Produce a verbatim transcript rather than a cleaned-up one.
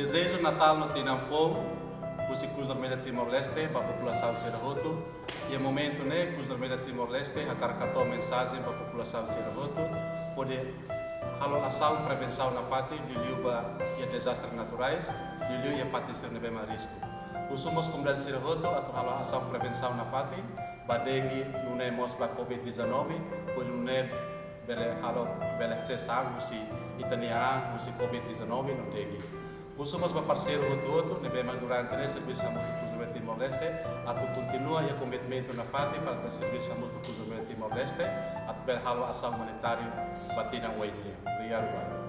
Dezeju Natál no Tinan Foun husi Cruz Vermelha Timor-Leste ba populasaun sira hotu. Iha momentu ne'e, Cruz Vermelha Timor-Leste hakarak hato'o mensajen ba populasaun sira hotu hodi halo asaun prevensaun nafatin, liuliu ba iha dezastre naturais, liuliu iha fatin sira ne'ebé mak risku. Husu mós komunidade sira hotu atu halo asaun prevensaun nafatin ba dengue, nune'e mós ba covid dezanove, pois nune'e bele halo, bele hasees an husi ita-nia an husi covid dezanove no dengue. Husu mós ba parseiru hotu-hotu ne'ebé mak durante ne'e servisu hamutuk Cruz Vermelha Timor-Leste atu kontinua iha komitmentu nafatin para bele servisu hamutuk Cruz Vermelha Timor-Leste atu bele halo asaun umanitáriu ba tinan oin nian. Obrigadu barak.